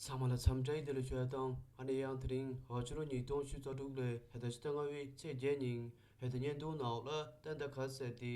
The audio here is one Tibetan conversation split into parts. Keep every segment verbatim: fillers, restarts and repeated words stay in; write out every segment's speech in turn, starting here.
ཚང་མ་ལ་འཚམས་འདྲི་བདེ་ལེགས་ཞུ་ཡ་དང་། ཨ་ནི་ཡང་དེ་རིང་ཕྱི་ལོ་ཉིས་སྟོང་ཉི་ཤུ་རྩ་དྲུག་ལོའི་ཕྱི་ཟླ་ལྔ་པའི་ཚེས་བརྒྱད་ཉིན་ཕྱི་ཟླ་བརྙན་ཐུང་ནང་ལ་ད་ལྟ་ག་ཟེར་ཏེ་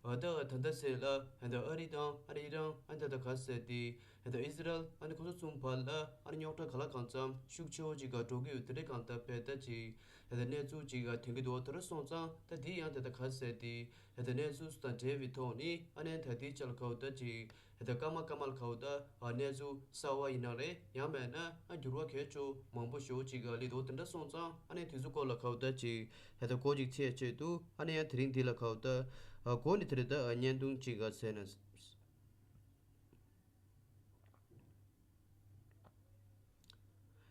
ཨ་ད་ད་ལྟ་ཟེར་ལ་ད་ལྟ་ཨ་རི་དང་ཨ་ནི་ཨི་རན་ཨ་ནི་ད་ལྟ་ག་ཟེར་ཏེ་ད་ལྟ་ཨི་ཟི་རལ་ཨ་ནི་ཁོ་ཚོ་གསུམ་བར་ལ་ཨ་ནི་རྙོག་དྲ་ག་ལ་གང་འཚམ་ཤུགས་ཆེ་བོ་ཅིག་ག་འགྲོ་གི་ཡོད། དེ་འདྲའི་གང་ལྟར་ཕྱི་ཟླ་ཅིག་ད་ལྟ་གནས་ཚུལ་ཅིག་ག་ཐོན་གི་འདུག་དེ་འདྲ་སོང་ཙང་ད་དེ་ཡང་ད་ལྟ་ག་ཟེར་ཏེ་ད་ལྟ་གནས་ཚུལ་དང་འབྲེལ་བའི་ཐོག་ནས་ཨ་ནི་ད་ལྟའི་ཆར་ལ་ག་བོ་ད་ཅིག་ད་ལྟ་སྐར་མ་སྐར་མ་ལ་ག་བོ་ད་ཨ་གནས་ཚུལ་གསར་བ་ཡིན་ན་རེད། ཡང་མིན་ན་ཨ་འགྱུར་བ་གལ་ཆེ་མང་པོ་ཞེ་པོ་ཅིག་ག་སླེབས་འདུག་དེ་འདྲ་སོང་ཙང་ཨ་ནི་དེ་ཚོ་སྐོར་ལ་ག་བོ་ད་ཅིག་ད་ལྟ་སྐོར་ཅིག་ཚད་ཆེད་དུ་ཨ་ནི་ཡང་དེ་རིང་འདི་ལ་ག་བོ་ད་ཨ་སྐོར་ནས་དེ་རིང་ད་ཨ་བརྙན་ཐུང་ཅིག་ག་ཟེར་ན།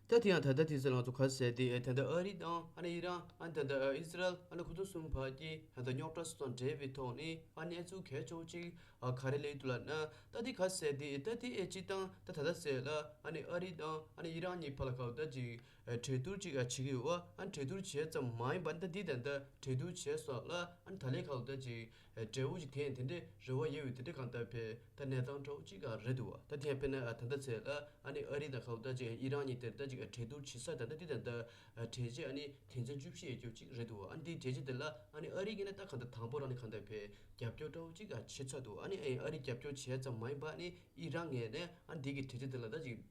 ད་དེ་ཡང་ད་ལྟ་དེ་ཚོ་ང་ཚོ་ག་ཟེར་ཏེ་ད་ལྟ་ཨ་རི་དང་ཨ་ནི་ཨི་རན་ཨ་ནི་ད་ལྟ་ཨི་ཟི་རལ་ཨ་ནི་ཁོ་ཚོ་གསུམ་བར་གྱི་ད་ལྟ་རྙོག་དྲ་སོགས་དང་འབྲེལ་བའི་ཐོག་ནས་ཨ་གནས་ཚུལ་གལ་ཆེ་བོ་ཅིག་ཨ་ག་རེ་སླེབས་འདུག་ལབ་ན། ད་དེ་ག་ཟེར་ཏེ་ད་དེ་ཨེ་སྤྱིར་བཏང་ད་ད་ལྟ་ཟེར་ལ་ཨ་ནི་ཨ་རི་དང་ཨ་ནི་ཨི་རན་གཉིས་བར་ལ་ག་བོ་ད་ཅིག་ཨ་གྲོས་བསྡུར་ཅིག་ཨ་བྱེད་ཀྱི་ཡོད་པ། ཨ་ནི་གྲོས་བསྡུར་བྱས་ཙམ་མ་ཡིན་པ་ད་དེ་ད་ལྟ་གྲོས་བསྡུར་བྱས་སོང་ལ་ཨ་ནི་ད་ལས་ག་བོ་ད་ཅིག་ཨ་འབྲས་བུ་ཅིག་ཐོན་དེ་འདྲའི་རེ་བ་ཡོད་པའི་དེ་འདྲའི་གང་ལྟར་ཕྱི་ཟླ་གནས་སྟངས་འདྲ་བོ་ཅིག་ག་རེད་འདུག་བ། ད་དེ་ཡང་དཔེར་ན་ཨ་ད་ལྟ་ཟེར་ལ་ཨ་ནི་ཨ་རི་དང་ག་བོ་ད་ཅིག་ཨི་རན་གཉིས་དེ་ད་ཅིག་གྲོས་བསྡུར་བྱེད་ས་ད་ལྟ་དེ་ད་ལྟ་གྲོས་ཆོད་ཨ་ནི་དོན་ཚན་བཅུ་བཞི་ཡས་བཅུ་གཅིག་རེད་འདུག་བ། ཨ་ནི་དེའི་གྲོས་ཆོད་དེ་ལ་ཨ་ནི་ཨ་རི་གིས་ནི་ད་གང་ལྟར་དང་པོ་རང་ནས་གང་ལྟར་ཕྱི་རྒྱབ་སྐྱོར་འདྲ་བོ་ཅིག་ག་བྱེད་ཚར་འདུག་ཨ་ནི་ཨ་རི་རྒྱབ་སྐྱོར་བྱས་ཙམ་མ་ཡིན་པ་ཨ་ནི་ཨི་རན་ངོས་ནས་ཨ་ནི་དེ་གི་གྲོས་ཆོད་དེ་ལ་ད་ཅིག་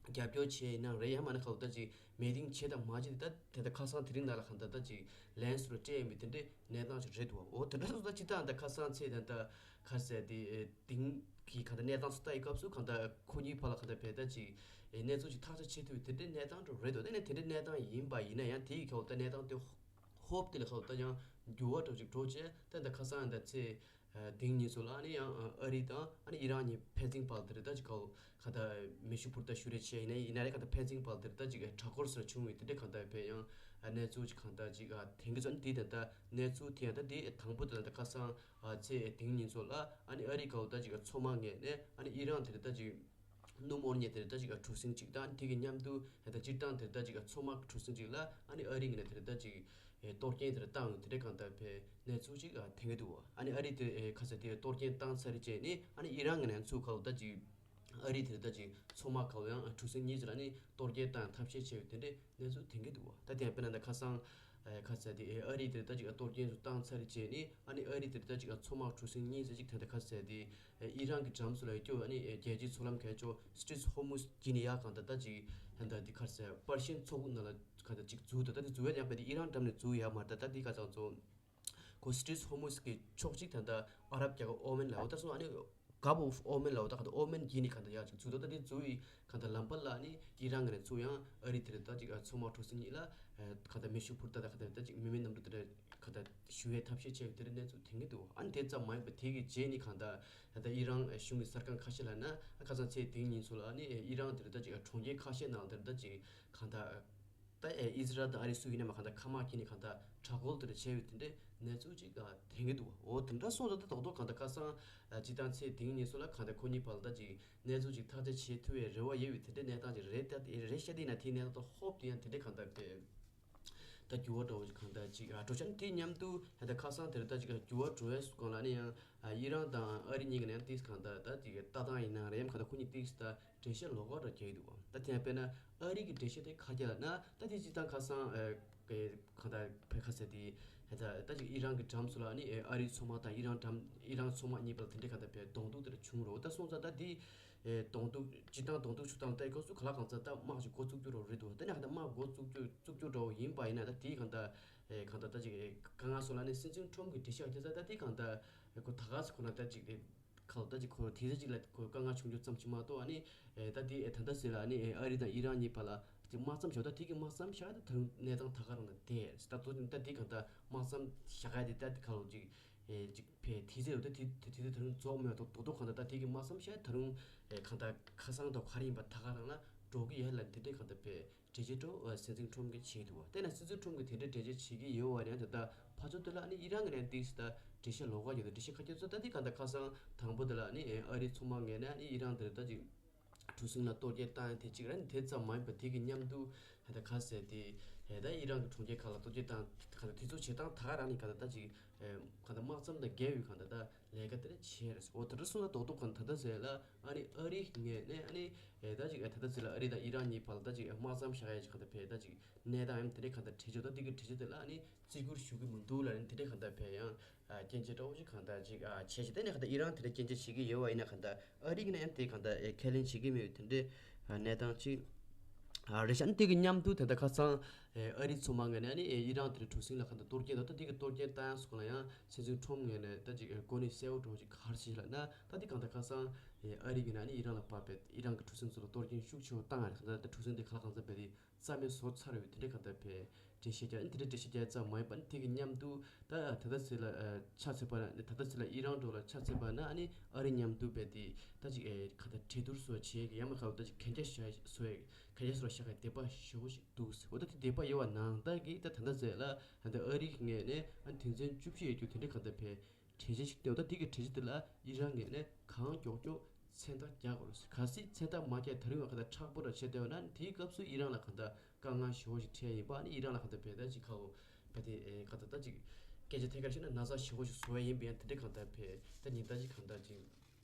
རྒྱབ་སྐྱོར་བྱས་ཡིན་ན་རེད། ཡང་མིན་ན་ག་བོ་ད་ཅིག་མི་ཊིང་བྱས་དང་མ་བྱས་དེ་ད་དེ་ད་ཁ་སང་དེ་རིང་ནང་ལ་གང་ལྟར་ད་ཅིག་ལན་སུ་རུ་སྤྲད་ཡིན་པའི་དེ་འདྲའི་གནས་སྟངས་ཅིག་རེད་འདུག་བ། འོ་དེ་འདྲ་སོང་ཙང་སྤྱིར་བཏང་ད་ཁ་སང་ཚེས་ད་ལྟ་ག་ཟེར་དེ་ཨེ་དེང་གི་གང་ལྟར་གནས་སྟངས་སུ་ལྟ་ཡི་སྐབས་སུ་གང་ལྟར་ཁོ་གཉིས་བར་ལ་གང་ལྟར་ཕྱི་ཟླ་ཅིག་ཨེ་གནས་ཚུལ་ཅིག་ཐག་གཅོད་བྱེད་ཐུབ་པའི་དེ་འདྲའི་གནས་སྟངས་འདྲ་རེད་འདུག་དེ་ནས་དེ་འདྲའི་གནས་སྟངས་ཡིན་པ་ཡིན་ན་ཡང་དེ་ཡི་ག་བོ་ད་གནས་སྟངས་དེ་ཧོབ་དེ་ལ་ག་བོ་ད་ཡང་འགྱུར་བ་འདྲ་བོ་ཅིག་འགྲོ་བྱས་ད་ད་ཁ་སང་ད་ཚེས་ཨ་དེང་ཉིན་སོ་ལ་ཨ་ནི་ཡང་ཨ་རི་དང་ཨ་ནི་ཨི་རན་གཉིས་ཕན་ཚུན་བར་དེར་ད་ཅིག་ག་བོ་ག་ད་མེ་ཤུགས་འཕུར་མདའ་ཤུ་རེ་བྱས་ཡིན་ན་ཡིན་ན་རེད། ག་ད་ཕན་ཚུན་བར་དེར་ད་ཅིག་གྲོས་འགོ་སོགས་བྱུང་བའི་དེ་འདྲའི་གང་ལྟར་ཕྱི་ཡང་ཨ་གནས་ཚུལ་ཅིག་གང་ལྟར་ཅིག་ཨ་དེང་གི་ཚོ་ཨ་ནི་དེ་ད་ད་གནས་ཚུལ་དེ་ཡང་ད་དེ་དང་པོ་དེ་ད་ད་ཁ་སང་ཨ་ཚེས་དེང་ཉིན་སོ་ལ་ཨ་ནི་ཨ་རི་ག་བོ་ད་ཅིག་མཚོ་དམག་ངོས་ནས་ཨ་ནི་ཨི་རན་དེར་ད་ཅིག་སྣུམ་འཁོར་ངོས་དེར་ད་ཅིག་གྲུ་གཟིངས་ཅིག་དང་དེ་གི་མཉམ་དུ་ད་སྤྱིར་བཏང་དེར་ད་ཅིག་མཚོ་དམག་གྲུ་གཟིངས་ཅིག་ལ་ཨ་ནི་ཨ་རི་ངོས་ནས་དེར་ད་ཅིག་གཏོར་སྐྱོན་དེར་བཏང་ཡོད་དེ་འདྲའི་གང་ལྟར་ཕྱི་གནས་ཚུལ་ཅིག་ཐོན་གྱི་འདུག་ཨ་ནི་ཨ་རི་དེ་ཁ་ས་དེ་གཏོར་སྐྱོན་བཏང་ཚར་རྗེས་ནས་ཨ་ནི་ཨི་རན་ངོས་ནས་ཚུར་ག་བོ་ད་ཅིག་ཨ་རི་དེར་ད་ཅིག་མཚོ་དམག་ག་བོ་ཡང་གྲུ་གཟིངས་གཉིས་ཅིག་ལ་ཨ་ནི་གཏོར་སྐྱོན་བཏང་ཐབས་ཤེས་བྱས་ཡོད་དེ་འདྲའི་གནས་ཚུལ་ཐོན་གྱི་འདུག་ད་དེ་ཡང་དཔེར་ན་ད་ཁ་སང་ཁ་ས་དེ་ཨ་རི་དེར་ད་ཅིག་གཏོར་སྐྱོན་ཚུར་བཏང་ཚར་རྗེས་ནས་ཨ་ནི་ཨ་རི་དེར་ད་ཅིག་མཚོ་དམག་གྲུ་གཟིངས་གཉིས་ཙམ་ཅིག་ད་ལྟ་ཁ་ས་དེ་ཨི་རན་གྱི་འགྲམ་སུ་ལ་ཡོད་རྒྱུ་ཨ་ནི་རྒྱལ་སྤྱིའི་མཚོ་ལམ་གལ་ཆེ་སི་ཊྲེཊ་ཧོར་མུཛ་བརྒྱུད་ནས་ཡར་གང་ལྟར་ད་ཅིག་ད་ལྟ་དེ་ཁ་ས་པར་ཤིའན་མཚོ་ཁུག་ནང་ལ་གང་ལྟར་ཅིག་འཛུལ་འདུག་ད་དེ་འཛུལ་ཡ་ཡང་དཔེ་དེ་ཨི་རན་འགྲམ་ནས་འཛུལ་ཡ་མ་རེད། ད་ད་དེ་ག་ཚང་ཚོ་ཁོ་སི་ཊྲེཊ་ཧོར་མུཛ་གི་ཕྱོགས་གཅིག་ད་ལྟ་ཨ་རབ་རྒྱལ་ཁབ་ཨོ་མན་ལ་འོ་ད་སོང་ཨ་ནི་གབ་ཨོཕ་ཨོ་མན་ལ་འོ་ད་གང་ལྟར་ཨོ་མན་བརྒྱུད་ནས་གང་ལྟར་ཡར་ཅིག་འཛུལ་འདུག་ད་དེ་འཛུལ་ཡི་གང་ལྟར་ལམ་བར་ལ་ཨ་ནི་ཨི་རན་ངོས་ནས་ཚུར་ཡང་ཨ་རི་དེར་ད་ཅིག་མཚོ་དམག་གྲུ་གཟིངས་གཉིས་ལ་གང་ལྟར་མེ་ཤུགས་འཕུར་མདའ་ད་གང་ལྟར་ད་ཅིག་མི་མེད་གནམ་གྲུ་དེ་འདྲ་གང་ལྟར་གཞུ་བའི་ཐབས་ཤེས་བྱས་པའི་དེ་འདྲའི་གནས་ཚུལ་ཐོན་གྱི་འདུག་ཨ་ནི་དེ་ཙམ་མ་ཡིན་པར་དེ་གི་རྗེས་ནས་གང་ལྟར་ད་ལྟ་ཨི་རན་གཞུང་གི་གསར་ཁང་ཁ་ཤས་ལ་ན་ཁ་སང་ཚེས་དེ་ཉིན་སོ་ལ་ཨ་ནི་ཨི་རན་དེར་ད་ཅིག་གྲོང་ཁྱེར་ཁ་ཤས་ནང་དེར་ད་ཅིག་གང་ལྟར་ད་ཨེ་ཨི་ཟི་རལ་དང་ཨ་རི་སུ་ཡིན་ན་མ་གང་ལྟར་མཁའ་དམག་གིས་ནི་གང་ལྟར་དྲག་རྒོལ་དེ་འདྲ་བྱས་པའི་དེ་འདྲའི་གནས་ཚུལ་ཅིག་ཐོན་གྱི་འདུག་འོ་དེ་འདྲ་སོང་ཙང་ད་རྡོག་རྡོག་གང་ལྟར་ཁ་སང་སྤྱིར་བཏང་ཚེས་དེ་ཉིན་སོ་ལ་གང་ལྟར་ཁོ་གཉིས་བར་ལ་ད་ཅིག་གནས་ཚུལ་ཅིག་ཐག་གཅོད་བྱེད་ཐུབ་པའི་རེ་བ་ཡོད་པའི་དེ་འདྲའི་གནས་སྟངས་ཅིག་རེད། ད་རེད་ཤག་དེ་ན་དེའི་གནས་སྟངས་ཧོབ་དེ་ཡང་དེ་འདྲའི་གང་ལྟར་དེ་ད་འགྱུར་བ་འགྲོ་བ་ཅིག་གང་ལྟར་ཅིག་འགྲོ་ཆ་ནི་དེ་མཉམ་དུ་ད་ལྟ་ཁ་སང་དེར་ད་ཅིག་འགྱུར་བ་འགྲོ་བའི་སྒང་ལ་ནི་ཡང་ཨི་རན་དང་ཨ་རི་གཉིས་ཀྱི་ནང་ཏིས་གང་ལྟར་ད་ཅིག་ལྟ་སྟངས་ཡིན་ན་རེམ་གང་ལྟར་ཁོ་གཉིས་ཏིས་ད་འགྲེལ་བཤད་ལོགས་ཀ་འདྲ་རྒྱག་གི་འདུག་ད་དེ་ཡང་དཔེར་ན་ཨ་རི་གི་འགྲེལ་བཤད་དེ་ག་རེ་རྒྱག་ལབ་ན། ད་དེ་སྤྱིར་བཏང་ཁ་སང་ཨ་གང་ལྟར་བོད་ཁ་ཟེར་དེ་ད་ད་ཅིག་ཨི་རན་གྱི་འགྲམ་སུ་ལ་ནི་ཨ་རིའི་མཚོ་དམག་དང་ཨི་རན་འགྲམ་ཨི་རན་མཚོ་དམག་གཉིས་བར་ལ་དེ་འདྲའི་གང་ལྟར་བའི་གདོང་ཐུག་དེ་འདྲ་བྱུང་རོགས། ད་སོང་ཙང་ད་དེ་གདོང་ཐུག་སྤྱིར་བཏང་གདོང་ཐུག་ཞུ་སྟངས་ལྟ་སྐབས་སུ་ག་ལ་གང་ལྟར་ད་དམག་ཅིག་འགོ་བཙུགས་རྒྱུ་རོགས་རེད་འདུག་ད་ནི་གང་ལྟར་དམག་འགོ་བཙུགས་རྒྱུ་བཙུགས་རྒྱུ་འདྲ་བོ་ཡིན་པ་ཡིན་ན་ད་དེ་གང་ལྟར་གང་ལྟར་ད་ཅིག་དཀའ་ངལ་སོགས་ལ་ནི་སྲིད་འཛིན་ཁྲོམ་གྱི་འགྲེལ་བཤད་ཅི་ཟེར་ད་དེ་གང་ལྟར་ཁོ་ད་ག་ཟེར་ཁོ་ན་ད་ཅིག་ཁ་ལོ་ད་ཅིག་ཁོ་དེ་ཚོ་ཅིག་ལ་ཁོ་དཀའ་ངལ་བྱུང་རྒྱུ་ཙམ་ཞིག་མ་གཏོགས་ཨ་ནི་ད་དེ་ད་ལྟ་ཟེར་ལ་ཨ་ནི་ཨ་རི་དང་ཨི་རན་གཉིས་བར་ལ་ཅིག་དམག་མཚམས་བཞག་ད་དེ་གི་དམག་མཚམས་བཞག་ད་ད་རུང་གནས་སྟངས་ད་ག་རང་ལ་བསྡད་ད་ད་དེ་གང་ལྟར་དམག་མཚམས་བཞག་ཡ་དེ་ད་དེ་ཁ་ལོ་ཅིག་ཅིག་ཕེ་དེ་ཚོ་ད་དེ་དེ་དེ་ད་རུང་རྫོགས་མེད་ད་རྡོག་རྡོག་གང་ལྟར་ད་དེ་གི་དམག་མཚམས་བཞག་ད་རུང་གང་ལྟར་ཁ་སང་ད་ག་རེ་ཡིན་པ་ད་ག་རང་ལ་འགྲོ་གི་ཡོད་ལ་དེ་འདྲའི་གང་ལྟར་ཕེ་འགྲེལ་བཤད་འགྲོ་སྲིད་འཛིན་ཁྲོམ་གྱིས་བྱས་འདུག་དེ་ན་སྲིད་འཛིན་ཁྲོམ་གྱིས་དེ་འདྲའི་འགྲེལ་བཤད་བྱེད་ཀྱི་ཡོད་པ་ཡང་དེ་ལྟར་ཕར་ཚུར་དེ་ལ་ཨ་ནི་ཨི་རན་གྱི་ནས་ཏིག་ད་འགྲེལ་བཤད་ལོགས་ཀ་ཡོད་དོ། འགྲེལ་བཤད་ཁ་ཁྱེར་ཚོ་ད་དེ་གང་ལྟར་ཁ་སང་དང་པོ་དེ་ལ་ཨ་ནི་ཨ་རིའི་མཚོ་དམག་ངོས་ནས་ཨ་ནི་ཨི་རན་དེ་ལ་ད་ཅིག་གྲུ་གཟིངས་ལ་གཏོར་རྒོལ་བཏང་ཡ་དེ་གཅིག་རེད། དེ་ཙམ་མ་ཡིན་པར་དེ་གི་མཉམ་དུ་ད་ལྟ་ག་ཟེར་དེ་ ད་ཨི་རན་གྱི་གྲོང་ཁྱེར་ཁག་ལ་གཏོར་སྐྱོན་བཏང་གང་ལྟར་དེ་ཚོ་བྱེད་སྟངས་ད་ག་རང་ནས་གང་ལྟར་ད་ཅིག་གང་ལྟར་དམག་མཚམས་དང་འགལ་བའི་གང་ལྟར་ད་ལས་ཀ་དེ་འདྲ་བྱས་རེད། འོ་དེ་འདྲ་སོང་ན་རྡོག་རྡོག་གང་ལྟར་ད་ཟེར་ལ་ཨ་ནི་ཨ་རིའི་ངོས་ནས་ཨ་ནི་ད་ཅིག་ད་ལྟ་ཟེར་ལ་ཨ་རི་དང་ཨི་རན་གཉིས་བར་ལ་ད་ཅིག་དམག་མཚམས་བཞག་ཡ་ཅིག་གང་ལྟར་བས་ད་ཅིག་གནས་སྟངས་ཨ་ནི་དེ་འདྲའི་གང་ལྟར་གྲོས་ཆོད་ད་འདི་གི་གྲོས་ཆོད་དེ་ལ་ཨ་ནི་བརྩི་བཀུར་ཞུ་གི་མི་འདུག་ལ་ཨ་ནི་དེ་འདྲའི་གང་ལྟར་བས་ཡང་སྐྱོན་བརྗོད་འདྲ་བོ་ཅིག་གང་ལྟར་ཅིག་བྱས་ཤིང་དེ་ནས་གང་ལྟར་ཨི་རན་དེ་འདྲ་སྐྱོན་བརྗོད་བྱེད་ཀྱི་ཡོད་པ་ཡིན་ན་གང་ལྟར། ཨ་རི་གིས་ཡང་དེ་གང་ལྟར་ཨེ་ཁས་ལེན་བྱེད་ཀྱི་མེད་པའི་དེ་འདྲའི་ཨ་གནས་སྟངས་ཅིག་ཨ་རེད་ཤག་དེ་གི་མཉམ་དུ་ད་ལྟ་ཁ་སང་ཨེ་ཨ་རི་མཚོ་དམག་ངོས་ནས་ཨ་ནི་ཨེ་ཨི་རན་དེ་འདྲའི་གྲུ་གཟིངས་ལ་གང་ལྟར་གཏོར་སྐྱོན་དང་ད་དེ་གི་གཏོར་སྐྱོན་བཏང་ཡ་སོགས་ལ་ཡང་སྲིད་འཛིན་ཁྲོམ་ངོས་ནས་ད་ཅིག་ཨེ་གོ་གནས་གསལ་བོ་འདྲ་བོ་ཅིག་ག་རེ་བྱས་ཤག་ལབ་ན། ད་དེ་གང་ལྟར་ཁ་སང་ཨེ་ཨ་རི་གིས་ཨ་ནི་ཨི་རན་ལ་དཔག་པའི་ཨི་རན་གྱི་གྲུ་གཟིངས་ཚོ་ལ་གཏོར་སྐྱོན་ཤུགས་ཆེ་བོ་བཏང་ཡ་རེད། གང་ལྟར་ད་གྲུ་གཟིངས་དེ་གང་ལ་གང་འཚམ་བས་དེ། རྩ་མེད་བཟོ་ཚར་བའི་དེ་འདྲའི་གང་ལྟར་བས་འགྲེལ་བཤད་རྒྱག་ཨ་ནི་དེ་འདྲའི་འགྲེལ་བཤད་རྒྱག་ཙམ་མ་ཡིན་པ་ཨ་ནི་དེ་གི་མཉམ་དུ་ད་ད་ལྟ་ཚེ་ལ་ཨ་ཆ་ཚད་པ་ན་ད་ལྟ་ཚེ་ལ་ཨི་རན་འགྲོ་ལ་ཆ་ཚད་པ་ན་ཨ་ནི་ཨ་རི་མཉམ་དུ་བས་དེ་ད་ཅིག་ཨེ་གང་ལྟར་གྲོས་བསྡུར་བཟོ་བྱེད་ཀྱི་ཡང་མ་གང་ལྟར་ཅིག་གན་རྒྱ་བཞག་བཟོ་ཡ་གན་རྒྱ་བཟོ་བཞག་གི་དད་པ་ཞེ་པོ་ཞིག་འདུག་ཟེར། འོ་ད་དེ་དད་པ་ཡོད་པ་ནང་ལྟར་གྱི་ད་ད་ལྟ་ཚེ་ལ་ད་ལྟ་ཨ་རི་གི་ངོས་ནས་ཨ་ནི་དོན་ཚན་བཅུ་བཞི་ཡོད་རྒྱུ་དེ་འདྲའི་གང་ལྟར་བས། གྲོས་ཆོད་ཞིག་བཏོན། ད་དེ་གི་གྲོས་ཆོད་དེ་ལ་ཨི་རན་ངོས་ནས་གང་མགྱོགས་མགྱོགས་མཚན་རྟགས་རྒྱག་དགོས་རེད། གལ་སྲིད་མཚན་རྟགས་མ་རྒྱག་ད་རིང་བ་ག་ད་མཁྲེགས་པོ་ར་བྱས་བསྡད་པ་ན་དེའི་སྐབས་སུ་ཨི་རན་ལ་ག་ད་དཀའ་ངལ་ཞེ་པོ་ཞིག་འཕྲད་ཡིན་པ་ནི་ཨི་རན་ལ་ག་ད་བས་ད་ཅིག་ཁ་འོ་བས་དེ་ག་ད་ད་ཅིག་སྐད་ཆ་ཐད་ཀར་བཤད་ན་ན་ཚ་ཞེ་པོ་ཞིག་བཟོ་བ་ཡིན་པས་ཡང་དེ་འདྲའི་ག་ད་བས་ད་ཉིན་ད་ཅིག་ག་ད་ཅིག་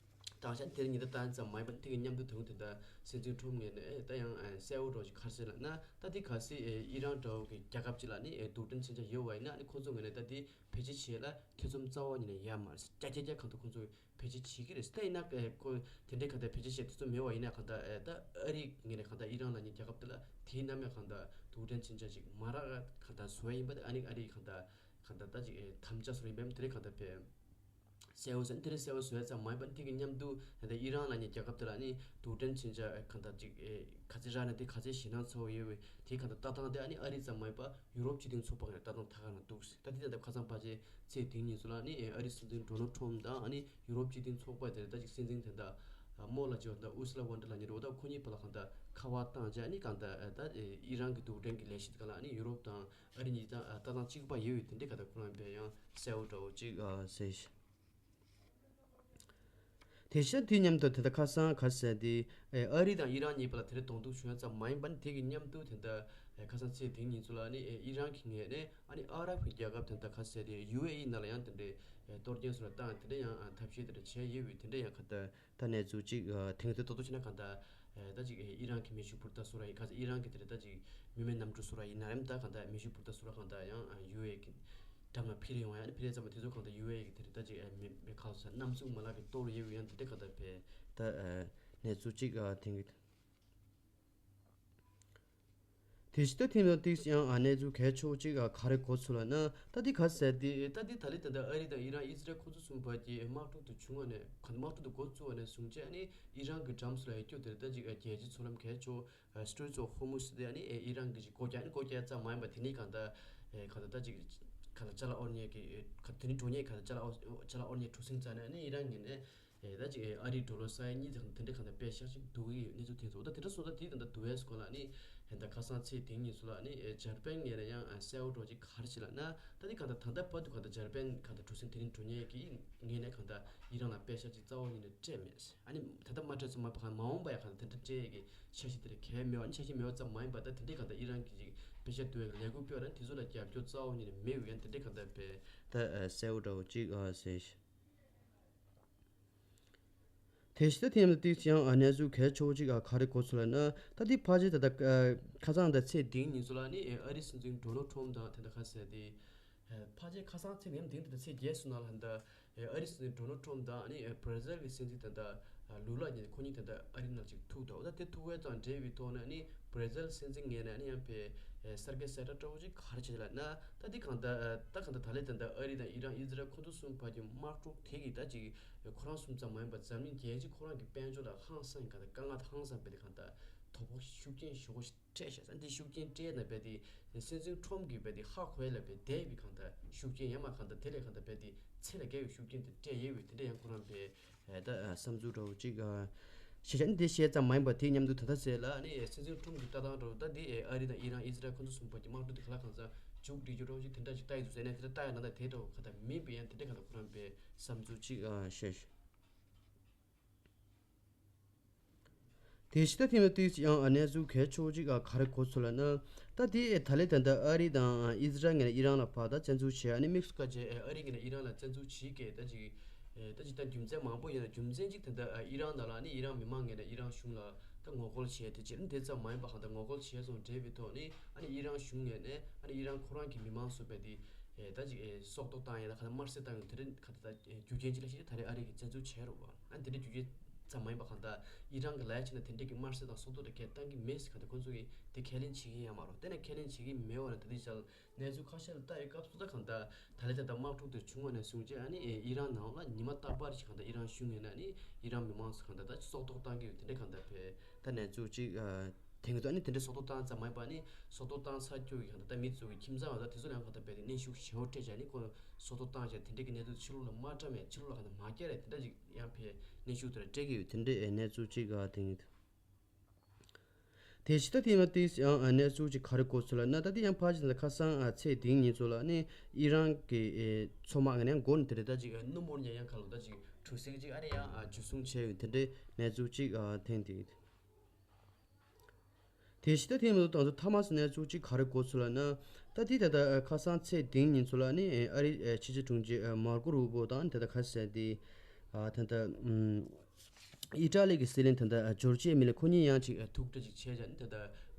དང་ཤ་དེར་ཉིན་ད་ད་ཙམ་མ་ཡིན་པ་དེ་གི་མཉམ་དུ་དུང་དེ་ད་སྲིད་འཛིན་ཁྲོམ་ངོས་ནས་ད་ཡང་གསལ་བོ་འགྲོ་ཞིག་ག་རེ་ཟེར་ལབ་ན་ད་དེ་གལ་སྲིད་ཨི་རན་འདྲ་བོ་གི་རྒྱལ་ཁབ་ཅིག་ལ་ནི་རྡུལ་ཕྲན་མཚོན་ཆ་ཡོད་པ་ཡིན་ན་ནི་ཁོང་ཚོ་ངོས་ནས་ད་དེ་བེད་སྤྱོད་བྱེད་ལ་ཐེ་ཚོམ་རྩ་བ་ཉིད་ནས་ཡོད་མ་རེད། བརྒྱ་ཆ་བརྒྱ་གང་ཐུབ་ཁོང་ཚོས་བེད་སྤྱོད་བྱེད་ཀྱི་རེད། ད་ཡིན་ན་ཨེ་ཁོ་དེ་འདྲའི་གང་ལྟར་བེད་སྤྱོད་བྱེད་ཐེ་ཚོམ་མེད་པ་ཡིན་ན་གང་ལྟར་ཨེ་ད་ཨ་རི་ངོས་ནས་གང་ལྟར་ཨི་རན་ལབ་མཁན་རྒྱལ་ཁབ་དེ་ལ་དེའི་ནང་ནས་གང་ལྟར་རྡུལ་ཕྲན་མཚོན་ཆ་ཅིག་མ་རག་གང་ལྟར་བཟོ་ཡ་ཡིན་པ་དེ་ཨ་ནི་ཨ་རི་གང་ལྟར་གང་ལྟར་ད་ཅིག་ཨེ་དམ་བཅའ་བཟོ་ཡ་ཡིན་པ་དེ་ཨ་ནི་དེ་འདྲའི་གང་ལྟར་བས། གསལ་བོ་ཟེར་ན་དེ་རིང་གསལ་བོ་བཟོས་ཙམ་མ་ཡིན་པར་དེ་གི་མཉམ་དུ་ད་ལྟ་ཨི་རན་ལབ་མཁན་རྒྱལ་ཁབ་དེ་ལ་ནི་རྡུལ་ཕྲན་མཚོན་ཆ་གང་ལྟར་ཅིག་ཨེ་ག་ཚོད་རག་ན་དེ་ག་ཚོད་ཞེད་སྣང་ཚ་བོ་ཡོད་པའི་དེའི་གང་ལྟར་ལྟ་སྟངས་དེ་ཨ་ནི་ཨ་རི་ཙམ་མ་ཡིན་པར་ཡུ་རོབ་སྤྱི་མཐུན་ཚོགས་པ་གི་ལྟ་སྟངས་ད་ག་རང་འདུག་ད་དེ་ད་ལྟ་ཁ་སང་ཕལ་ཆེར་ཚེས་བདུན་ཉིན་ཚོ་ལ་ནི་ཨེ་ཨ་རི་སྲིད་འཛིན་ཌོ་ནལ་ཁྲོམ་དང་ཨ་ནི་ཡུ་རོབ་སྤྱི་མཐུན་ཚོགས་པ་དེ་ལ་ད་ཅིག་སྲིད་འཛིན་དེ་འདྲ་རྨོ་ལ་ཇི་བ་དང་ཨུ་སི་ལ་ཝོན་ཌར་ལེ་ཡན་རེད། འོ་ད་ཁོ་གཉིས་བར་ལ་གང་ལྟར་ཁ་པར་བཏང་རྗེས་ཨ་ནི་གང་ལྟར་ཨེ་ད་ཨེ་ཨི་རན་གི་རྡུལ་ཕྲན་གི་ལས་གཞི་དེ་ག་ལ་ཨ་ནི་ཡུ་རོབ་དང་ཨ་རི་གཉིས་ད་ལྟ་སྟངས་གཅིག་པ་ཡོད་པའི་དེ་འདྲའི་ག་ད་ཁོ་རང་བས་ཡང་གསལ་བོ་འདྲ་བོ་ཅིག་ཨ་གསལ་ཤག་དེ་བཞིན་དེ་མཉམ་དུ་དེ་ལྟར་ཁ་སང་ག་ཟེར་དེ་ཨ་རི་དང་ཨི་རན་གཉིས་བར་ལ་དེ་འདྲའི་གདོང་ཐུག་བྱུང་ཡ་ཙམ་མ་ཡིན་པར་དེ་གི་མཉམ་དུ་དེ་ལྟར་ཁ་སང་ཚེས་དེ་ཉིན་ཚོ་ལ་ནི་ཨི་རན་གྱི་ངོས་ནས་ཨ་ནི་ཨ་རབ་ཀྱི་རྒྱལ་ཁབ་དེ་ལྟར་ག་ཟེར་དེ་ཡུ་ཨེ་ཨི་ནང་ལ་ཡང་དེ་འདྲའི་གཏོར་སྐྱོན་སོགས་ལ་བཏང་དེ་འདྲ་ཡང་ཐབས་ཤེས་དེ་འདྲ་བྱས་ཡོད་པའི་དེ་འདྲ་ཡང་ག་ད་ད་གནས་ཚུལ་གཅིག་ཨ་དེང་དུས་ཏོག་ཏོག་བྱས་ན་གང་ལྟར་ཨ་ད་ཅིག་ཨ་ཨི་རན་གྱི་མེ་ཤུགས་འཕུར་མདའ་སོགས་ར་ཡིན་ག་ཚ་ཨི་རན་གྱི་དེ་རེད་ད་ཅིག་མི་མེད་གནམ་གྲུ་སོགས་ར་ཡིན་ན་རེམ་ད་གང་ལྟར་མེ་ཤུགས་འཕུར་མདའ་སོགས་ར་གང་ལྟར་ཡང་ཨ་ཡུ་ཨེ་གི་འགྲམ་ལ་འཕུར་ཡོང་བ་ཡང་ཨ་ནི་འཕུར་ཡས་ཙམ་པ་དེ་ཚོ་གང་ལྟར་ཡུ་ཨེ་གི་དེ་རེད་ད་ཅིག་ཨ་མེ་མེ་ཁ་ལ་ས་གནམ་གཟུགས་མ་ལག་གི་གཏོར་ཡས་ཡང་དེ་འདྲ་གང་ལྟར་བས་ད་ཨ་གནས་ཚུལ་གཅིག་ཨ་དེང་གི་དེ་ཞིག་ད་ཐེངས་ལ་ཏིག་ཡང་ཨ་གནས་ཚུལ་གལ་ཆེ་བོ་གཅིག་ཨ་ག་རེ་གོ་ཚུལ་ལ་ན་ད་འདི་ག་ཟེར་ཏེ་ད་འདི་ད་ལི་ད་ལྟ་ཨ་རི་དང་ཨི་རན་ཨི་ཟི་རལ་ཁོ་ཚོ་གསུམ་བར་གྱི་དམག་འཁྲུག་དུ་བྱུང་བ་ནས་ག་དམག་འཁྲུག་དུ་འགོ་བཙུགས་པ་ནས་བཟུང་བྱས་ཨ་ནི་ཨི་རན་གྱི་འགྲམ་སུ་ལ་ཡ་སྐྱོ་དེར་ད་ཅིག་ཨ་རྒྱལ་སྤྱི་མཚོ་ལམ་གལ་ཆེ་བོ་ཨ་སི་ཊྲེཊ་ཨོཕ་ཧོར་མུ་ཛི་དེ་ཨ་ནི་ཨེ་ཨི་རན་གྱི་ཅིག་སྒོ་རྒྱག་ཨ་ནི་སྒོ་རྒྱག་ཙམ་མ་ཡིན་པ་དེ་ནི་གང་ལྟར་ཨེ་གང་ལྟར་ད་ཅིག་གང་ལྟར་ཅ་ལག་དབོར་གནས་ཀྱི་ཨེ་ག་དེ་ནི་འགྲོ་གནས་གང་ལྟར་ཅ་ལག་དབོར་ཅ་ལག་དབོར་གནས་གྲུ་གཟིངས་རྩ་ནས་ཨ་ནི་ཨི་རན་གྱི་ནས་ཨེ་ད་ཅིག་ཨེ་ཨ་རིའི་ཌོ་ལར་ས་ཡ་གཉིས་དང་དེ་འདྲ་གང་ལྟར་པད་ཤག་ཅིག་བསྡུ་གི་ཡོད་གནས་ཚུལ་དེ་ཚོ་ད་དེ་འདྲ་སོང་ད་དེ་གང་ལྟར་བསྡུ་བའི་སྐོར་ལ་ཨ་ནི་ཨེ་ད་ཁ་སང་ཚེས་དེ་ཉིན་ཚོ་ལ་ཨ་ནི་ཨེ་འཇར་པན་ངོས་ནས་ཡང་ཨེ་གསལ་བོ་འགྲོ་ཅིག་ག་རེ་བྱེད་ལབ་ན་ད་དེ་གང་ལྟར་ད་ལྟ་བར་དུ་གང་ལྟར་འཇར་པན་གང་ལྟར་གྲུ་གཟིངས་དེ་རིང་འགྲོ་མཁན་གྱི་ངོས་ནས་གང་ལྟར་ཨི་རན་ལ་པད་ཤག་ཅིག་རྩ་བ་ཉིད་ནས་སྤྲད་མེད། ཨ་ནི་ད་ལྟ་མ་སྤྲད་ཚོད་མ་པ་གང་མ་འོངས་པ་ཡང་གང་ལྟར་དེ་འདྲ་སྤྲད་ཡས་ཀྱི་འཆར་གཞི་དེ་འདྲ་གང་ཡང་མེད་པ། ཨ་ནི་འཆར་གཞི་མེད་པ་ཙམ་མ་ཡིན་པ་ད་དེ་འདྲའི་གང་ལྟར་ཨི་རན་གྱི་ཅིག་པད་ཤག་བསྡུ་བའི་ལས་འགུལ་སྤེལ་བ་ན་དེ་ཚོ་ལ་རྒྱབ་སྐྱོར་རྩ་བ་ཉིད་ནས་མེད་པའི་ཡང་དེ་འདྲའི་གང་ལྟར་བས་ད་གསལ་བོ་འདྲ་བོ་ཅིག་ཨ་ཟེར། དེ་བཞིན་ད་དེ་ཡང་ཏིག་ཡང་གནས་ཚུལ་གལ་ཆེ་བོ་ཅིག་ག་རེ་གོ་ཚུལ་ལ་ན་ད་དེ་ཕལ་ཆེར་ད་ལྟ་ཁ་སང་ད་ཚེས་བདུན་ཉིན་ཚོ་ལ་ནི་ཨ་རི་སྲིད་འཛིན་ཌོ་ནལ་ཁྲོམ་དང་དེ་འདྲ་ཁ་ཟེར་ཏེ། ཕལ་ཆེར་ཁ་སང་ཚེས་ཉིན་དེ་འདི་ཚེས་བརྒྱད་སོང་ན་ལ་ད་ཨ་རི་སྲིད་འཛིན་ཌོ་ནལ་ཁྲོམ་དང་ཨ་ནི་བྷར་ཛིལ་གྱི་སྲིད་འཛིན་ད་ལྟ་ལུ་ལ་ཉིན་ཁོ་གཉིས་ད་ལྟ་ཨ་རི་ནང་ཅིག་ཐུག་འདུག་ད་དེ་ཐུག་པའི་དང་འབྲེལ་བའི་ཐོག་ནས་ཨ་ནི་བྷར་ཛིལ་སྲིད་འཛིན་ངོས་ནས་ཨ་ནི་ཡང་པའི་གསར་འགོད་གསལ་བསྒྲགས་འདྲ་བོ་ཅིག་ག་རེ་བྱས་ལབ་ན་ད་འདི་གང་ལྟར་ད་གང་ལྟར་ད་ལས་ད་ལྟ་ཨ་རི་དང་ཨི་རན་ཨི་ཟི་རལ་ཁོ་ཚོ་གསུམ་བར་གྱི་དམག་འཁྲུག་དེ་གི་ད་ཅིག་ཁོ་རང་གསུམ་ཙམ་མ་ཡིན་པར་འཛམ་གླིང་རྒྱལ་སྤྱི་ཁོ་རང་གི་དཔལ་འབྱོར་ལ་ཧང་སང་གང་ལྟར་དཀའ་ངལ་ཧང་སང་པའི་དེ་གང་ལྟར་དོ་ཕོག་ཤུགས་རྐྱེན་ཞེ་པོ་ཞིག་སྤྲད་ཤག་འདི་ཤུགས་རྐྱེན་སྤྲད་ན་རྦད་དེ་སྲིད་འཛིན་ཁྲོམ་གྱིས་རྦད་དེ་ཧ་གོ་ཡ་ལ་རྦད་དེ་བའི་གང་ལྟར་ཤུགས་རྐྱེན་ཡང་མ་གང་ལྟར་དེ་ལས་གང་ལྟར་རྦད་དེ་ཚད་ལས་བརྒལ་བའི་ཤུགས་རྐྱེན་དེ་སྤྲད་ཡོད་པའི་དེ་འདྲ་ཡང་ཁོ་རང་རྦད་ད་བསམ་ཚུལ་འདྲ་བོ་ཅིག་ཞེས་བྱ་ནི་འདི་བཤད་ཙམ་མ་ཡིན་པར་དེའི་མཉམ་དུ་ད་ལྟ་ཟེར་ལ་ནི་སྲིད་འཛིན་ཁྲོམ་གྱི་ལྟ་སྟངས་འདྲ་བོ་ད་འདི་ཨ་རི་དང་ཨི་རན་ཨི་ཟི་རལ་ཁོ་ཚོ་གསུམ་བར་གྱི་དམག་འཁྲུག་དེ་ག་ལ་གང་ཚང་མཇུག་སྒྲིལ་རྒྱུ་འདྲ་བོ་ཅིག་དེ་འདྲ་ཅིག་ལྟ་ཡི་འདུག་ཟེར་ནས་དེ་འདྲ་ལྟ་ཡ་ན་ད་དེ་འདྲ་བོ་ག་ད་མིན་པའི་ཡང་དེ་འདྲ་གང་ལྟར་ཁོ་རང་རྦད་བསམ་ཚུལ་ཅིག་བཤད། དེ་ཕྱི་ད་ཐེངས་ལ་ཏིས་ཡང་གནས་ཚུལ་གལ་ཆེ་བོ་ཅིག་ག་རེ་གོ་ཚུལ་ལ་ན། ད་དེ་ད་ལེ་ད་ད་ཨ་རི་དང་ཨི་ཟི་རལ་ངེ་ན་ཨི་རན་ལ་ཕར་ད་བཙན་འཛུལ་བྱས། ཨ་ནི་དམིགས་སུ་བཀར་བྱས་ཨ་རི་ངེ་ན་ཨི་རན་ལ་བཙན་འཛུལ་བྱེད་ཀྱི་ད་ཅིག་ད་ཅིག་ད་རྒྱུ་མཚན་མང་པོ་ཡོད་ན། རྒྱུ་མཚན་ཅིག་ད་ད་ཨི་རན་ནང་ལ་ཨ་ནི་ཨི་རན་མི་མང་ངེ་ན་ཨི་རན་གཞུང་ལ་ད་ངོ་རྒོལ་བྱས། དེ་ཕྱིར་དེ་ཙམ་མ་ཡིན་པ་གང་ལྟར་ངོ་རྒོལ་བྱས་སོང་འབྲེལ་བའི་ཐོག་ནས་ཨ་ནི་ཨི་རན་གཞུང་ངེ་ནས་ཨ་ནི་ཨི་རན་ཁོ་རང་གི་མི་མང་སུ་བས་དེ་ད་ཅིག་སྲོག་ཐོག་བཏང་ཡ་ད་ག་ད་དམར་གསོད་བཏང་ཡོད། དེ་རིང་ག་ད་ད་རྒྱུ་རྐྱེན་ཅིག་ལ་ཞིག་ད་རེས་ཨ་རི་གི་བཙན་འཛུལ་བྱས་རོགས་པ། ཨ་འདི་འདྲའི་རྒྱུ་རྐྱེན་ཙམ་མ་ཡིན་པ་གང་ལྟར་ཨི་རན་གྱི་ལས་བྱེད་ན་དེ་འདྲའི་གི་དམར་གསོད་དང་སྲོག་ཐོག་དེ་གས་བཏང་གི་མེད་ཟེར་ག་དེ་ཁོང་ཚོ་གིས་དེ་ཁས་ལེན་བྱེད་ཀྱི་ཡོད་མ་རེད། དེ་ནས་ཁས་ལེན་བྱེད་ཀྱི་མེད་པ་ན་ད་ལྟའི་ཆར་གནས་ཚུལ་ཁ་ཤས་ལ་ལྟ་ཡི་སྐབས་སུ་ད་གང་ལྟར་ད་ལྟའི་ཆར་ད་དམག་འཁྲུག་དེ་བྱུང་བ་ནས་བཟུང་རྗེས་ཨ་ནི་ཨི་རན་ནང་ལ་ཉི་མ་རྟག་པར་ཞིག་གང་ལྟར་ཨི་རན་གཞུང་ངོས་ནས་ཨ་ནི་ཨི་རན་མི་མང་ཚོ་གང་ལྟར་ད་སྲོག་ཐོག་བཏང་གི་ཡོད། དེ་འདྲའི་གང་ལྟར་བས་ད་གནས་ཚུལ་ཅིག་དེང་གི་ད་ཨ་ནི་དེ་འདྲའི་སྲོག་ཐོག་བཏང་ཙམ་མ་ཡིན་པ་ཨ་ནི་སྲོག་ཐོག་བཏང་ཚར་རྒྱུ་ཡི་གང་ལྟར་ད་མི་ཚོ་གི་ཁྱིམ་ཚང་བ་ད་དེ་ཚོ་ལ་ཡང་གང་ལྟར་བས་དེ་གནོན་ཤུགས་ཞེ་པོ་སྤྲད་བྱས་ནས་ཁོ་སྲོག་ཐོག་བཏང་བྱས་དེ་འདྲའི་གི་གནས་ཚུལ་ཕྱི་ལོགས་ལ་མ་བཀྲམ་ཡ། ཕྱི་ལོགས་ལ་གང་ལྟར་མ་བསྐྱར་ཡ་དེ་འདྲ་ཅིག་ཡང་ཕའི་གནོན་ཤུགས་དེ་འདྲ་སྤྲད་ཀྱི་ཡོད། དེ་འདྲའི་གནས་ཚུལ་ཅིག་ཨ་དེང་ཡིན། དེ་ཕྱི་ད་དེ་མ་ཏིས་ཡང་གནས་ཚུལ་ཅིག་ག་རེ་གོ་ཚུལ་ལ་ན། ད་དེ་ཡང་ཕ་ཅི་ད་ཁ་སང་ཚེས་བདུན་ཉིན་ཚོ་ལ་ནི་ཨི་རན་གྱི་མཚོ་དམག་ནས་འགོ་ནས་དེ་རེད། ད་ཅིག་སྣུམ་འཁོར་ཉེན་ཡང་ག་ལོ་ད་ཅིག་གྲུ་གཟིངས་ཅིག་ཨ་རེ་ཡང་འཇུ་བཟུང་བྱས་ཡོད། དེ་འདྲའི་གནས་ཚུལ་ཅིག་ཐེངས་དེ། དེ་ཕྱི་ད་ཐེངས་མ་ད་ཚོ་ཐ་མ་སི་གནས་ཚུལ་ཅིག་ག་རེ་གོ་ཚུལ་ལ་ན། ད་དེ་ད་ད་ཁ་སང་ཚེས་བདུན་ཉིན་ཚོ་ལ་ནི་ཨ་རི་ཕྱི་སྲིད་དྲུང་ཆེ་མར་ཀོ་རུ་བོ་དང་དེ་ད་ཁ་སང་དེ་ད་ད་ཨི་ཏྲ་ལི་གི་སྲིད་བློན་ད་ད་ཇོར་ཇི་མེ་ལི་ཁོ་གཉིས་ཡང་ཅིག་ཐུག་འཕྲད་ཅིག་བྱས་ཙང་ནི་ད་ད་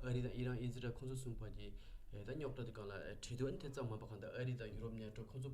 ཨ་རི་དང་ཨི་རན་ཨི་ཟི་རལ་ཁོ་ཚོ་གསུམ་བར་གྱི་ད་རྙོག་དྲ་དེ་སྒང་ལ་གྲོས་བསྡུར་ཨ་ནི་དེ་ཙམ་མ་པ་གང་ད་ཨ་རི་དང་ཡུ་རོབ་མཉམ་འབྲེལ་ཁོ་ཚོ་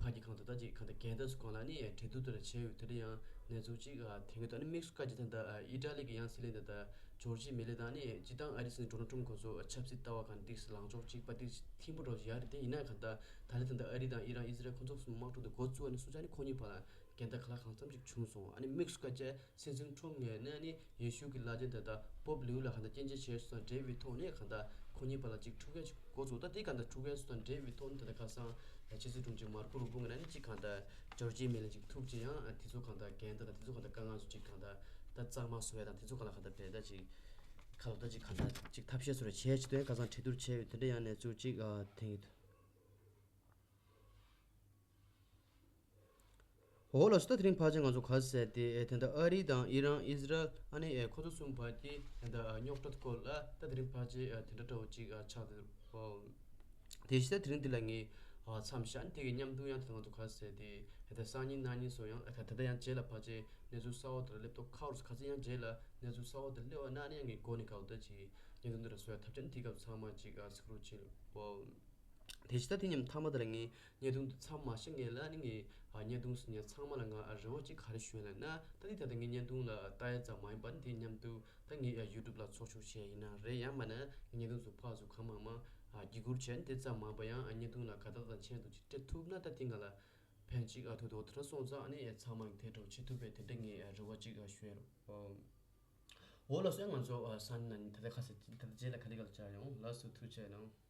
བར་གྱི་གང་ད་ད་ཅིག་གང་ད་འགལ་ཟླ་སུ་གང་ལ་ནི་གྲོས་བསྡུར་དེ་ལ་བྱས་ཡོད། དེ་འདྲ་ཡང་གནས་ཚུལ་ཅིག་ཐེངས་ད་ནི་དམིགས་སུ་བཀར་གྱི་ད་ད་ཨི་ཏྲ་ལི་གི་ཡང་སྲིད་བློན་ད་ད་ཇོར་ཇི་མེ་ལི་དང་ནི་སྤྱི་བཏང་ཨ་རི་སྲིད་འཛིན་ཌོ་ནལ་ཊམ་ཁོ་ཚོ་ཆབ་སྲིད་ལྟ་བ་གང་ཏིག་ལངས་ཕྱོགས་གཅིག་པ་ཏིག་ཐིམ་པོ་འགྲོ་བཞིན་ཡོད་རེད། དེ་ཡིན་ན་གང་ད་ད་ལི་ད་ད་ཨ་རི་དང་ཨི་རན་ཨི་ཟི་རལ་ཁོ་ཚོ་གསུམ་དམག་འཁྲུག་དེ་འགོ་བཙུགས་ནས་སུ་ཆ་ནི་ཁོ་གཉིས་བར་ལ་འགལ་ཟླ་ག་ལ་གང་འཚམ་ཅིག་བྱུང་སོང་། ཨ་ནི་དམིགས་སུ་བཀར་བྱས་སྲིད་འཛིན་ཁྲོམ་ངོས་ནས་ནི་ཡེ་ཤུ་གི་བླ་ཆེན་ད་ད་པོབ་ལིའུ་ལ་གང་ད་སྐྱོན་བརྗོད་བྱས་སོང་དང་འབྲེལ་བའི་ཐོག་ནས་གང་ད་ཁོ་གཉིས་བར་ལ་ཅིག་འཁྲུག་ག་ཅིག་འགོ་ཚུགས། ད་དེ་གང་ད་འཁྲུག་ག་སོང་དང་འབྲེལ་བའི་ཐོག་ནས་ད་ད་ཁ་སང་ཕྱི་སྲིད་དྲུང་ཆེ་མར་ཀོ་རུ་བོ་ངོས་ནས་ནི་ཅིག་གང་ད་ཇོར་ཇི་མེ་ལི་ཅིག་ཐུག་ཅིག་ཡང་དེ་ཚོ་གང་ད་འགལ་ཟླ་དང་དེ་ཚོ་གང་ད་དཀའ་ངལ་ཚོ་ཅིག་གང་ད་ད་གཙང་མ་བཟོ་བའི་དང་དེ་ཚོ་གང་ལ་གང་ད་བས་ད་ཅིག་ཁ་ལོ་ད་ཅིག་གང་ད་ཅིག་ཐབས་ཤེས་བཟོ་རེ་བྱས་ཅིག་ཏུ་ཡང་ཁ་སང་གྲོས་བསྡུར་བྱས་ཡོད། དེ་འདྲ་ཡང་གནས་ཚུལ་ཅིག་ཐེངས་ཡོད། འོ་ལགས་སོ། ད་དེ་རིང་ཕལ་ཆེར་ང་ཚོ་ག་ཟེར་ཏེ་ཨེ་དེ་འདྲ་ཨ་རི་དང་ཨི་རན་ཨི་ཟི་རལ་ཨ་ནི་ཨེ་ཁོ་ཚོ་གསུམ་བར་གྱི་དེ་འདྲ་རྙོག་དྲ་སྐོར་ལ་ད་དེ་རིང་ཕལ་ཆེར་དེ་འདྲ་འདྲ་བོ་ཅིག་ཆགས་འདུག་ཨོ། དེ་བཞིན་ད་དེ་རིང་འདི་ལ་ངས་མཚམས་བཞག་ནས་དེ་གི་མཉམ་དུ་ཡང་དེ་ང་ཚོ་ག་ཟེར་ཏེ་དེ་འདྲ་སང་ཉིན་གནངས་ཉིན་སོགས་ཡང་ད་ལྟ་ཡང་རྗེས་ལ་ཕལ་ཆེར་གནས་ཚུལ་གསར་བ་དེ་ལ་སླེབས་ཐོག་ཁ་བར་སུ་ག་ཚོད་ཡང་རྗེས་ལ་གནས་ཚུལ་གསར་བ་དེ་སླེབས་པ་ན་ཨ་ནི་ཡང་ངས་འགོ་ནས་ག་ལ་ད་ཅིག་བརྙན་ཐུང་འདི་ལ་བཟོ་ཡ་ཐབས་ཆག་ནས་དེ་སྐབས་ཚང་མ་ཅིག་གཟིགས་རོགས་བྱེད་ཨོ། དེ་བཞིན་ད་དེ་མཉམ་མཐའ་མ་དེ་ལ་ངས་བརྙན་ཐུང་འདི་མཚམས་མ་བཞག་ངེས་ལ་ནི་ངས་ཨ་བརྙན་ཐུང་ཟིན་ཡ་ཚང་མ་ལ་ང་ཨ་རེ་བ་ཅིག་ག་རེ་ཞུ་ཡ་ལ་ན་ད་དེ་ད་ལྟ་ངས་བརྙན་ཐུང་ལ་ལྟ་ཡ་ཙམ་མ་ཡིན་པ་ནི་དེ་མཉམ་དུ་ད་ངས་ཨ་ཡུ་ཊུབ་ལ་ཚོགས་ཞུགས་བྱས་ཡིན་ན་རེད། ཡང་མིན་ན་བརྙན་ཐུང་ཚོ་ཕར་ཚུར་གང་མང་མང་ཨ་བརྒྱུད་བསྐུར་བྱས་ནི་དེ་ཙམ་མ་ཡིན་པ་ཡང་ཨ་བརྙན་ཐུང་ལ་དགའ་རྟགས་དང་མཆན་དུ་ཅིག་སྤྲད་ཐུབ་ན་ད་དེ་ང་ལ་ཕན་ཅིག་ཨ་ཐུག་འདུག་དེ་འདྲ་སོང་ཙང་ཨ་ནི་ཨ་ཚང་མ་གི་དེ་འདྲ་བྱེད་ཐུབ་པའི་དེ་འདྲ་ངས་ཨ་རེ་བ་ཅིག་ཨ་ཞུ་ཡ་རེད་ཨོ། འོ་ལགས་སོ། ང་ཚོ་ཨ་སང་ཉིན་ད་ལྟ་ཁ་ཤས་ད་ལྟ་རྗེས་ལ་ག་ལེ་ག་ལེ་བཅར་ཡོང་། ལགས་སོ། ཐུགས་རྗེ་གནང་།